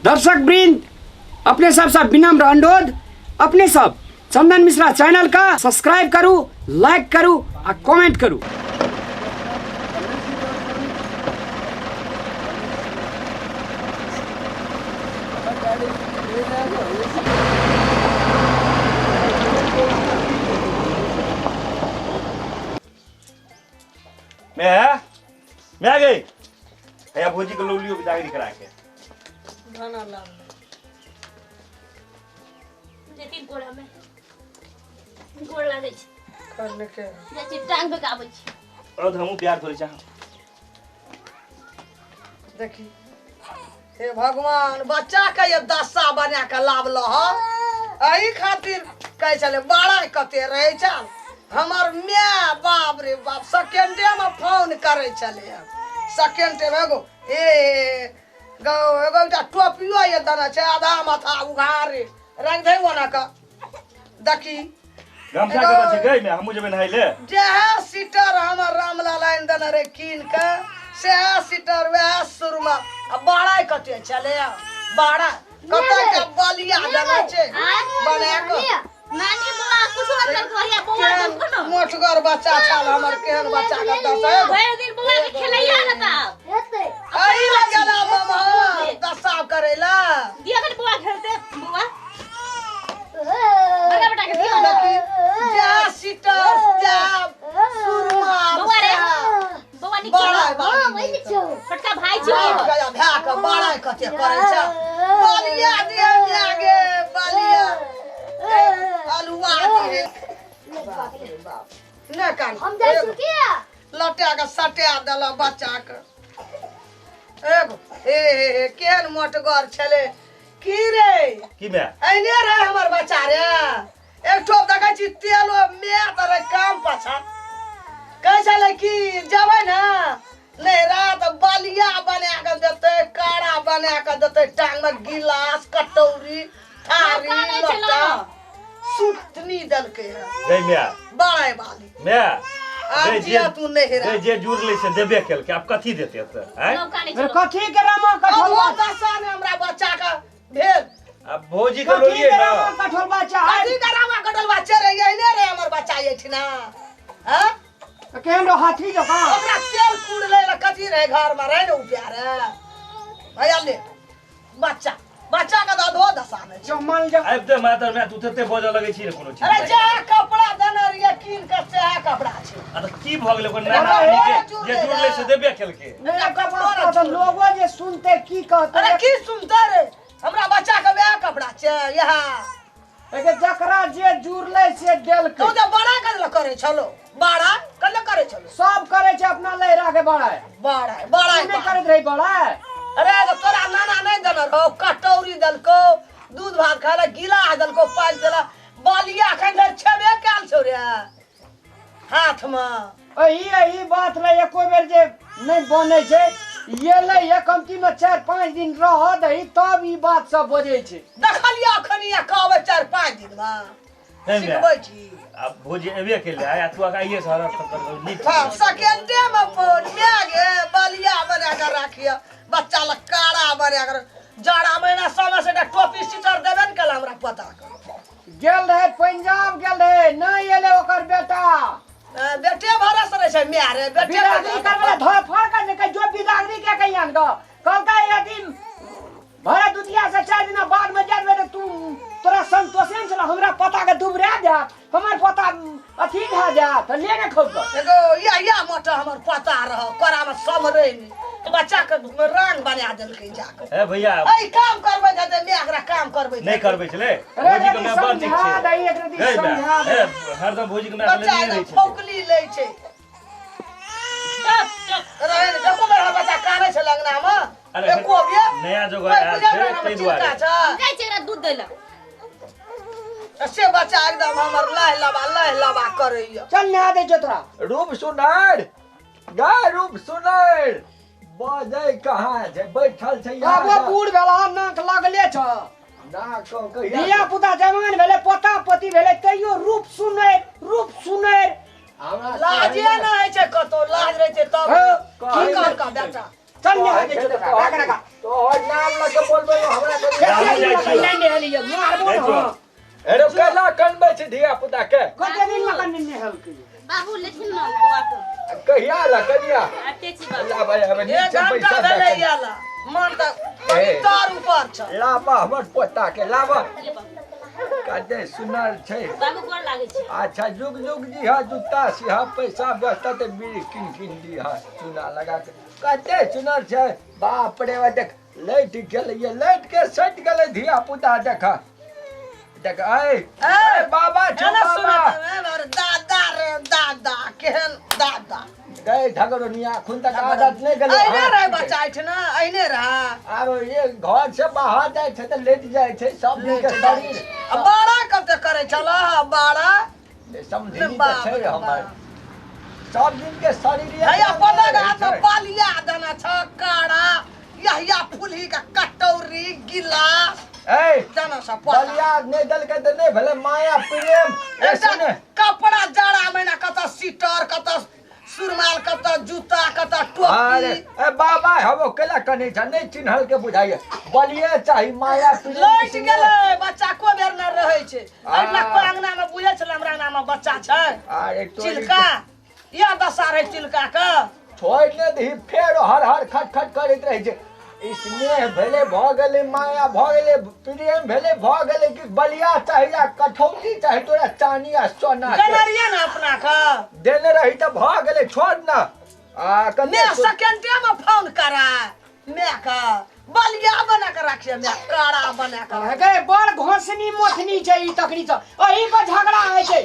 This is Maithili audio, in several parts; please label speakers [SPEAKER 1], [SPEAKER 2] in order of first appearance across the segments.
[SPEAKER 1] दर्शक वृंद, अपने सब से विनम्र अनुरोध, अपने सब चंदन मिश्रा चैनल का सब्सक्राइब करू, लाइक करू आ कमेंट करू।
[SPEAKER 2] मैं मैं गई भैया भौजी के लौलियो बिदागरी करा के
[SPEAKER 3] खाना ला
[SPEAKER 4] जेती गोड़ा में गोड़ लागै छै
[SPEAKER 3] करने के
[SPEAKER 4] जाइ छी टांग पे आबै छी।
[SPEAKER 2] और हमहूँ प्यार थोड़ी चाह।
[SPEAKER 3] देखी हे भगवान, बच्चा के ये दशा बना के लावल ह, एही खातिर कहै छलै बड़ा कते रहै छल हमर my. बाप रे बाप, सेकेंडे में फोन करै छलै। सेकेंडे में एगो ए गो एगो एकटा टोपियो ये देने छै, आधा माथा उघारे रंग दे ओना के। देखी
[SPEAKER 2] गमछा के बचे गई में हमहूँ जेबै नहाय ले।
[SPEAKER 3] जेहे सीटर हमर रामलाल आनि देने रहे कीन के, सेहे सीटर वएह सुरमा। आ बाड़ा कते छलै, बाड़ा कते के बलिया देने छै बना के।
[SPEAKER 4] नानी बौआ कुछो अंदर घरिया बौआ
[SPEAKER 3] केहन
[SPEAKER 4] देखो न
[SPEAKER 3] मोटगर बच्चा छल हमर, केहन बच्चा के दशा।
[SPEAKER 4] भरि दिन बौआ के खेलैया न तब
[SPEAKER 3] एही लए गेला मामा दशा करै लए।
[SPEAKER 4] दिया कनि बौआ खेलते, बौआ बड़ा बेटा के दियो।
[SPEAKER 3] देखी जा सीटर जा सुरमा
[SPEAKER 4] बौआ रे बौआ निक
[SPEAKER 3] बड़ा बाली
[SPEAKER 4] छोटका भाई छी।
[SPEAKER 3] गया भए के बड़ा कते करै छै। बलिया दिए माय गे, बलिया अलुआ दिए। बाप रे बाप, नहि कान
[SPEAKER 5] हम जाइ छी किया
[SPEAKER 3] लटा के सटा देल बच्चा के। एगो हे हे हे केहन मोटगर छलै की रे?
[SPEAKER 2] की मैं
[SPEAKER 3] एहने रहे हमर बच्चा रे। एक ठोप देखै छी तेलो my तऽ रहे काम पाछा। कहै छलै कि जेबै ने नैहरा तऽ बलिया बना कऽ देतै, काड़ा बना कऽ देतै, टांग में गिलास कटौरी थारी
[SPEAKER 4] नौका नहि छलौ।
[SPEAKER 3] लोटा सुतनी देलकै हँ।
[SPEAKER 2] गई मैं
[SPEAKER 3] बड़ाई बाली
[SPEAKER 2] मैं
[SPEAKER 3] आब
[SPEAKER 2] गई
[SPEAKER 3] जिया तू नैहरा
[SPEAKER 2] गई जे जुड़ ले से देबे केलकै, आब कथी देते तऽ आँय?
[SPEAKER 4] नौका नहि
[SPEAKER 1] अरे
[SPEAKER 4] छलौ।
[SPEAKER 1] कथी के रामा
[SPEAKER 3] अब
[SPEAKER 1] कठोल
[SPEAKER 3] ओ दशा ने हमरा बच्चा के भेल।
[SPEAKER 2] अब भौजी के
[SPEAKER 1] कथी
[SPEAKER 2] लोलिए
[SPEAKER 1] के
[SPEAKER 2] ना
[SPEAKER 1] रामा कठोल बच्चा
[SPEAKER 3] कथी के रामा कटल बच्चा रे? एहने रे हमर बच्चा एहिठिना। हँ
[SPEAKER 1] केहन रहो हाथी जकाँ?
[SPEAKER 3] ओकरा तेल कूड़ लै लए कथी रहे घर में रहे ने उ प्यारे भैया ले बच्चा बच्चा के तऽ अधो दशा नहि छै।
[SPEAKER 1] जो मान जा
[SPEAKER 2] आबि तऽ मातर मैं तू तते बजऽ लगै छी रे कोनो चीज।
[SPEAKER 3] अरे जे कपड़ा देने रहियै कीन के सएह कपड़ा छै।
[SPEAKER 2] आ तऽ की भऽ गेलै ओकर
[SPEAKER 3] अरे
[SPEAKER 2] नहा
[SPEAKER 3] हे,
[SPEAKER 2] के जे जुड़ ले से देबे केलकै।
[SPEAKER 1] नहि, कपड़ा तऽ लोगो जे सुनते की कहते?
[SPEAKER 3] अरे की सुनते रे, हमरा बच्चा के वएह कपड़ा छै इएह।
[SPEAKER 1] एके जकरा जे जुड़लै से देलकै।
[SPEAKER 3] तू तऽ बड़ा कदला करै छलो, बड़ा कदला करै छलो।
[SPEAKER 1] सब करै छै अपना लहरा के बड़ा
[SPEAKER 3] बड़ा बड़ा
[SPEAKER 1] तू नहि करैत रही बड़ा।
[SPEAKER 3] अरे तो तोरा नाना नहीं देने रहो, कटौरी देलको, दूध भात खाय ला गिलास देलको, पानि देला बलिया एखन धरि छेबे कयल छौ रे हाथ में।
[SPEAKER 1] एही एही बात लै एको बेर जे नहि बनै छै ये लै ये कमती में 4-5 दिन रह दही तब ई बात सब बजै छै।
[SPEAKER 3] देखलियै अखन ये कहबै 4-5 दिन में
[SPEAKER 2] नहि माय।
[SPEAKER 3] सिखबै छी।
[SPEAKER 2] आब भौजी एबे केलै आ तू आइए से हरर थकर नीक।
[SPEAKER 3] हाँ, सेकेंडे में फोन my गे बलिया बना के राखिए बच्चा ला काड़ा बना के जाड़ा महीना समय से एकटा टोपी स्वेटर देबे ने केला हमरा पता के।
[SPEAKER 1] गेल रहे पंजाब गेल रहे, नहि एलै ओकर बेटा।
[SPEAKER 3] बेटे भरोसे रहै छै my रे, बेटे
[SPEAKER 1] बिदागरी करबै ला धर फाड़ के जे कहि जो बिदागरी के कहियन ग कहलकै यदि भरा दुतिया से 4 दिना बाद में जाबे तऽ तू तोरा संतोषे ने छलौ, हमरा पता के दुबरा जायत, हमर पता अथी भए जायत तऽ ले ने खौ कऽ।
[SPEAKER 3] एगो या या मोटा हमर पता रह कोरा में समरै नहि तऽ बच्चा के रंग बना देलकै जाके।
[SPEAKER 2] ए भैया
[SPEAKER 3] एहि काम करबै तऽ my एकरा काम करबै
[SPEAKER 2] नहि करबै छलै।
[SPEAKER 1] अरे
[SPEAKER 2] भौजी के my बड़ नीक
[SPEAKER 1] समझा
[SPEAKER 2] छै।
[SPEAKER 1] दही, एक रति
[SPEAKER 2] गई माय,
[SPEAKER 1] समझा दही।
[SPEAKER 2] ए, हरदम भौजी के my
[SPEAKER 3] बच्चा
[SPEAKER 2] लेने रहै
[SPEAKER 3] एकदम
[SPEAKER 2] छलै।
[SPEAKER 3] फौकली लै छै।
[SPEAKER 4] चुप चुप
[SPEAKER 3] रहे ने, एको बेर हमर बच्चा कानै छै अंगना में
[SPEAKER 2] अरे
[SPEAKER 3] एको बेर
[SPEAKER 2] नया जगह
[SPEAKER 3] कोइ
[SPEAKER 2] आयल
[SPEAKER 3] बुझल
[SPEAKER 2] छै,
[SPEAKER 3] नहि हमर
[SPEAKER 2] ताहि
[SPEAKER 3] चिन्ता
[SPEAKER 2] दुआरे।
[SPEAKER 3] छै।
[SPEAKER 4] जाइ छै एकरा दूध दै लए।
[SPEAKER 3] से बच्चा एकदम हमर लह लबा लह लबा करैया।
[SPEAKER 1] चल नहा दै छौ तोरा।
[SPEAKER 6] रूप सुनार गाय रूप सुनार बजै कहाँ छै, बैठल छै यहाँ।
[SPEAKER 1] आबो बूढ़ भेला नाक लगले छ।
[SPEAKER 6] नाक कहिया
[SPEAKER 1] धिया पुता जवान भेलै, पोता पोती भेलै, तैयो रूप सुनैर रूप सुनैर।
[SPEAKER 6] हमरा
[SPEAKER 3] लाजे नहि होइ छै कतौ, लाज रहै छै तब
[SPEAKER 1] हँ,
[SPEAKER 3] की कहलका बेटा?
[SPEAKER 1] चल नहा दे तोरा राख राख।
[SPEAKER 6] तोहर नाम लऽ के बोलबै हमरा।
[SPEAKER 1] नहीं नहेलियै मारबो न।
[SPEAKER 6] अरे केना कनबै छै धिया पुता के?
[SPEAKER 1] कते दिन लग नहीं नहेलकै?
[SPEAKER 4] बाबू लेथिन न बौआ के।
[SPEAKER 6] कहिया ला कहिया?
[SPEAKER 4] आते छी बाबू।
[SPEAKER 6] लाबा आबे
[SPEAKER 3] एक
[SPEAKER 6] नीचे
[SPEAKER 3] घंटा
[SPEAKER 6] बैसा
[SPEAKER 3] भेलै आला मन तऽ तार ऊपर छ।
[SPEAKER 6] लाबा हमर पोता के लाबा।
[SPEAKER 4] ले बाबू।
[SPEAKER 6] कते सुनर छै।
[SPEAKER 4] बाबू गोर लागै छै।
[SPEAKER 6] अच्छा जुग जुग जी हा जूता सिहा पैसा बचता ते बीड़ी किन किन दी हा चूना लगा के। कते सुनर छै बाप रे बा। देख लैट गेलै, लैट के सटि गेलै धिया पुता। देख देख ऐ ऐ बाबा छौ
[SPEAKER 3] एना
[SPEAKER 6] बाबा।
[SPEAKER 3] सुनत दादा रे दादा केहन दादा
[SPEAKER 6] गए झगड़निया खुन तक आदत नहीं गेलै।
[SPEAKER 3] अहिने रहे बच्चा एहिठिना अहिने रहे।
[SPEAKER 6] आब ये घर से बाहर जाइ छै तऽ लेट जाइ छै सब दिन के शरीर।
[SPEAKER 3] आ बाड़ा कते करै छलह बाड़ा?
[SPEAKER 6] समझी तऽ छै हमर सब दिन के शरीर।
[SPEAKER 3] हैया पलग हाथ में बालिया देने छ काड़ा यहिया फुलही के कटौरी गिलास
[SPEAKER 6] ए
[SPEAKER 3] देने छ पोता।
[SPEAKER 6] बलिया नहि देलकै तऽ नहि भेलै माया प्रेम। ए
[SPEAKER 3] एकटा
[SPEAKER 6] सुने
[SPEAKER 3] कपड़ा जाड़ा महीना कत सीटर कत सुरमाल कत जूता कत
[SPEAKER 6] अरे
[SPEAKER 3] टोपी।
[SPEAKER 6] ए बाबा हम केला कनै छ नहि चिन्हल के बुझाइए। बलिए चाही माया प्रेम।
[SPEAKER 3] लैट गेलै बच्चा को बेर न रहै छै। एहिना को अंगना में बुझै छलै हमरा अंगना में बच्चा छै।
[SPEAKER 6] अरे तोरी
[SPEAKER 3] चिलका या दशा रहै चिलका के।
[SPEAKER 6] छोड़ि नहि दही फेर हर हर खट खट करैत रहै छै। स्नेह भेलै भऽ गेलै माया भऽ गेलै प्रेम भेलै भऽ गेलै कि बलिया चाही आ कठौती चाही तोरा चानी आ सोना के।
[SPEAKER 3] देने रहियै ने अपना के।
[SPEAKER 6] देने रही तऽ भऽ गेलै छोड़ न आ कने
[SPEAKER 3] मैं सेकेंडे में फोन करा मैं के बलिया बना के राखिए मैं काड़ा बना के।
[SPEAKER 1] गे बड़ घोसनी मोथनी छै ई तखनी सँ एही पर झगड़ा होइ छै।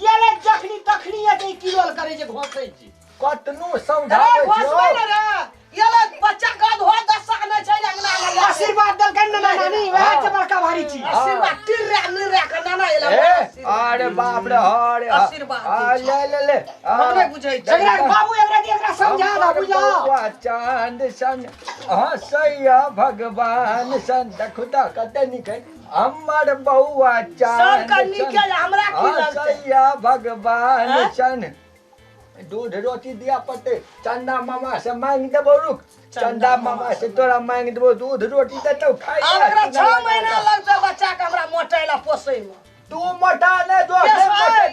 [SPEAKER 1] येले जखनी तखनी एते किलोल करै छै घोसै छै।
[SPEAKER 6] कतनो
[SPEAKER 3] अरे
[SPEAKER 6] समझाबै
[SPEAKER 3] घोसबै
[SPEAKER 6] छियौ।
[SPEAKER 3] ने रे येले बच्चा के धो दशा नहि छै अंगना में।
[SPEAKER 1] आशीर्वाद देलकनि ने नानी वएह छै बड़का भारी चीज।
[SPEAKER 3] आशीर्वाद तिर्रा मिर्रा के नाना एला।
[SPEAKER 6] ए अरे बाप रे हरे
[SPEAKER 3] आशीर्वाद
[SPEAKER 6] आ
[SPEAKER 3] दै छै।
[SPEAKER 6] ले ले ले
[SPEAKER 3] हम नहि बुझै छियै।
[SPEAKER 1] एकरा बाबू एकरा एकरा समझा दऽ बुझा।
[SPEAKER 6] बौआ चांद सन हँसैया भगवान सन। देखू तऽ कते नीक है हमर बौआ चांद
[SPEAKER 3] सबके नीक है, हमरा की लगतै?
[SPEAKER 6] हँसैया भगवान
[SPEAKER 3] आँय?
[SPEAKER 6] सन। दूध रोटी दिया पड़तै। चंदा मामा से मांगि देबौ रुक। चंदा मामा से तोरा मांगि देबौ दूध रोटी देतौ खाइ
[SPEAKER 3] आब
[SPEAKER 6] ले।
[SPEAKER 3] एकरा 6 महीना लगतै बच्चा के हमरा मोटै ला पोसै में।
[SPEAKER 6] तू मोटा नहि जो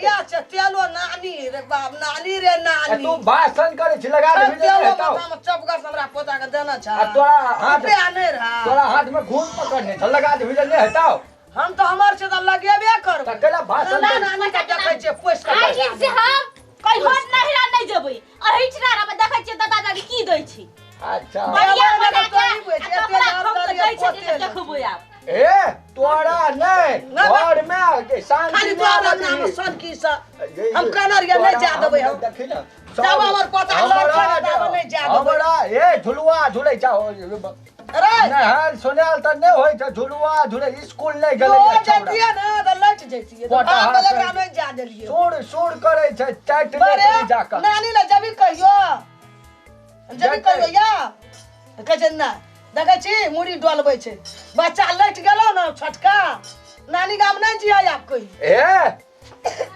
[SPEAKER 3] या छै तेलो नानी रे बाप नानी रे नानी।
[SPEAKER 6] तू भाषण करै छी लगा देबही
[SPEAKER 3] तेलो
[SPEAKER 6] नहि हेतौ।
[SPEAKER 3] माथा में चपगर से हमरा पोता के देना छै।
[SPEAKER 6] आ तोरा हाथ
[SPEAKER 3] रुपया नहि रहा।
[SPEAKER 6] तोरा हाथ में घून पकड़ने छौ लगा देबही नहि हेतौ।
[SPEAKER 3] हम तो हमर छै तऽ लगेबे करबै।
[SPEAKER 6] तऽ केला भाषण
[SPEAKER 3] नाना नानी के देखै छियै पोसि के
[SPEAKER 4] आइ दिन से हम कहियो नहिरा नहि जेबै एहिठिना रहबै। देखै छियै दादा दादी की दै छै।
[SPEAKER 6] अच्छा
[SPEAKER 4] बलिया
[SPEAKER 3] बना
[SPEAKER 4] बना
[SPEAKER 3] के
[SPEAKER 4] के
[SPEAKER 3] तोरी बुझै छै,
[SPEAKER 4] आ कपड़ा
[SPEAKER 3] एते
[SPEAKER 4] खोल के
[SPEAKER 3] दाम
[SPEAKER 4] दै छै
[SPEAKER 3] दऽ
[SPEAKER 4] तऽ देखबै आब।
[SPEAKER 6] ए तोरा नहि
[SPEAKER 3] नहि,
[SPEAKER 6] घर में शांति
[SPEAKER 3] खाली
[SPEAKER 6] नहि
[SPEAKER 3] तोरा
[SPEAKER 6] आबऽ
[SPEAKER 3] नाम
[SPEAKER 6] दही।
[SPEAKER 3] सन की सा हम कहने रहियै नहि जा देबै हम।
[SPEAKER 6] देखी न
[SPEAKER 3] जाबऽ हमर पोता लड़का ने ताबऽ नहि जा देबै।
[SPEAKER 6] हमरा ए झुलुआ झुलै छौ।
[SPEAKER 3] अरे
[SPEAKER 6] नहायल सोनायल तऽ नहि होइ छै झुलुआ झुलै स्कूल नहि गेलै
[SPEAKER 3] ओ
[SPEAKER 6] छौड़ा।
[SPEAKER 3] जैतियै ने तऽ लटि जैतियै।
[SPEAKER 6] पोता
[SPEAKER 3] बाप
[SPEAKER 6] हाथ
[SPEAKER 3] एकरा नहि जा देलियै।
[SPEAKER 6] सुर सुर करै छै चाटि
[SPEAKER 3] बरे
[SPEAKER 6] लेतै जाकऽ।
[SPEAKER 3] नानी लग जबी कहियो जबी
[SPEAKER 6] जतै।
[SPEAKER 3] कहियो या कहै छै नहि देखै छी मुड़ी डोलबै छै बच्चा लटि गेलौ ने छोटका नानी गाम नहि जियै आब कहियो।
[SPEAKER 6] ए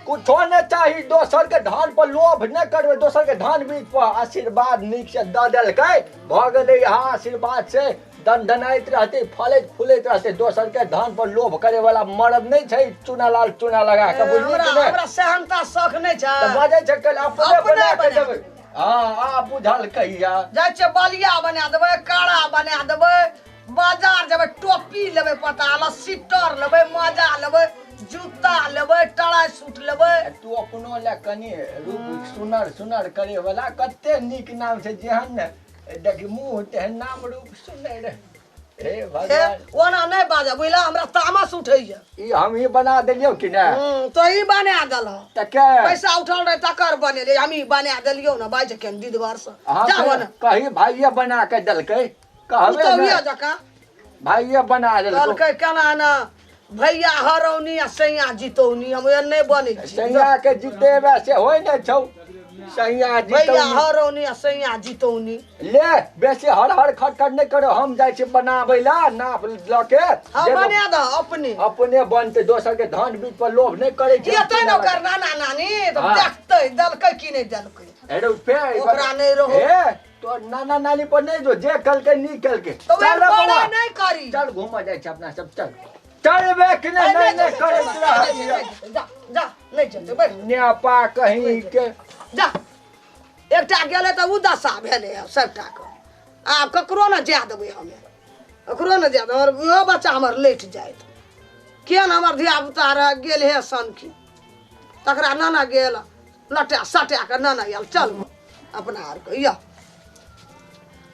[SPEAKER 6] कुछो नहि चाही दोसर के धान पर लोभ नहि करबै। दोसर के धान बीज पर आशीर्वाद नीक से दऽ देलकै भऽ गेलै। यहाँ आशीर्वाद से दनदनाइत रहतै फलैत फूलैत रहतै। दोसर के धान पर लोभ करे वाला मरद नहि छै चूना लाल चूना लगा के बुझली
[SPEAKER 3] हमरा
[SPEAKER 6] कि नहि?
[SPEAKER 3] हमरा सहनता शौख नहि छै।
[SPEAKER 6] तऽ बजै छै कल अपने
[SPEAKER 3] अपने
[SPEAKER 6] बना के
[SPEAKER 3] बना
[SPEAKER 6] देबै। हाँ आ बुझल कहिया
[SPEAKER 3] जाइ छियै बलिया बना देबै काड़ा बना देबै बाजार जेबै टोपी लेबै पता ल सीटर लेबै मोजा लेबै जूता लेबै टराई सूट लेबै।
[SPEAKER 6] तू अपनो लए कनि रूप सुनर सुनर करे वाला कते नीक नाम छै जेहन ने देखी मुँह तेहन नाम रूप सुनर। हे
[SPEAKER 3] हे
[SPEAKER 6] भगवान
[SPEAKER 3] ओना नहि बाजब बुझला हमरा तामस उठैया।
[SPEAKER 6] ई हम ही बना देलियौ कि नहि?
[SPEAKER 3] तो ही बना देलह।
[SPEAKER 6] तऽ के
[SPEAKER 3] पैसा उठल रहे तकर बनेलियै हम ही बना देलियौ ने बाजि केन दीदवर से
[SPEAKER 6] अहाँ
[SPEAKER 3] जाबो ने
[SPEAKER 6] कही भाइये बना के देलकै कहबै
[SPEAKER 3] तो
[SPEAKER 6] ने
[SPEAKER 3] जकाँ
[SPEAKER 6] भाइये बना देलकै।
[SPEAKER 3] कहलकै केना ने भैया हरौनी आ सैया जितौनी हम एहन नहि बनै छी।
[SPEAKER 6] सैया के जितेबे से होइ नहि छौ सैया
[SPEAKER 3] भैया
[SPEAKER 6] जितौनी
[SPEAKER 3] हरौनी आ सैया जितौनी।
[SPEAKER 6] ले बेसी हर हर खट खट नहि करो हम जाइ छी बनाबै ला नाप लऽ के।
[SPEAKER 3] हाँ
[SPEAKER 6] जेबो।
[SPEAKER 3] बना दह अपने
[SPEAKER 6] अपने बनतै दोसर के धान बीज पर लोभ नहि करै छै।
[SPEAKER 3] एतै ने ओकर नाना नानी तऽ
[SPEAKER 6] हाँ।
[SPEAKER 3] देखतै देलकै कि नहि देलकै।
[SPEAKER 6] अरे फेर
[SPEAKER 3] ओकरा नहि रहौ।
[SPEAKER 6] ए तो नाना नानी पर नहीं जो जे कलके नी कलके।
[SPEAKER 3] तऽ
[SPEAKER 6] चल रे
[SPEAKER 3] बड़ा
[SPEAKER 6] बौआ,
[SPEAKER 3] नहि करी।
[SPEAKER 6] चल घूमऽ जाइ छै अपना सब, चल चलबे कि नहि? नहि नहि करैत रहै।
[SPEAKER 3] जा जा, नहि जेतै, बैठ।
[SPEAKER 6] नेपा कहीं के।
[SPEAKER 3] जा, एकटा गेलै तऽ ओ दशा भेलै हँ सबटाके। आब ककरो ने जाय देबै हमे, ककरो ने जाय देबै। हमर इहो बच्चा हमर लैट जायत। केहन हमर धियापुता रह गेल हे सनकी, तकरा नाना गेल लटा सटा कऽ नाना आयल। चल अपना आरके यऽ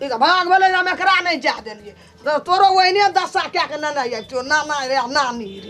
[SPEAKER 3] ई तऽ भाग भेलै, हम एकरा नहि जाय देलियै तऽ तोरो ओहिने दशा कए कऽ नाना आबितौ। नाना रे नानी रे।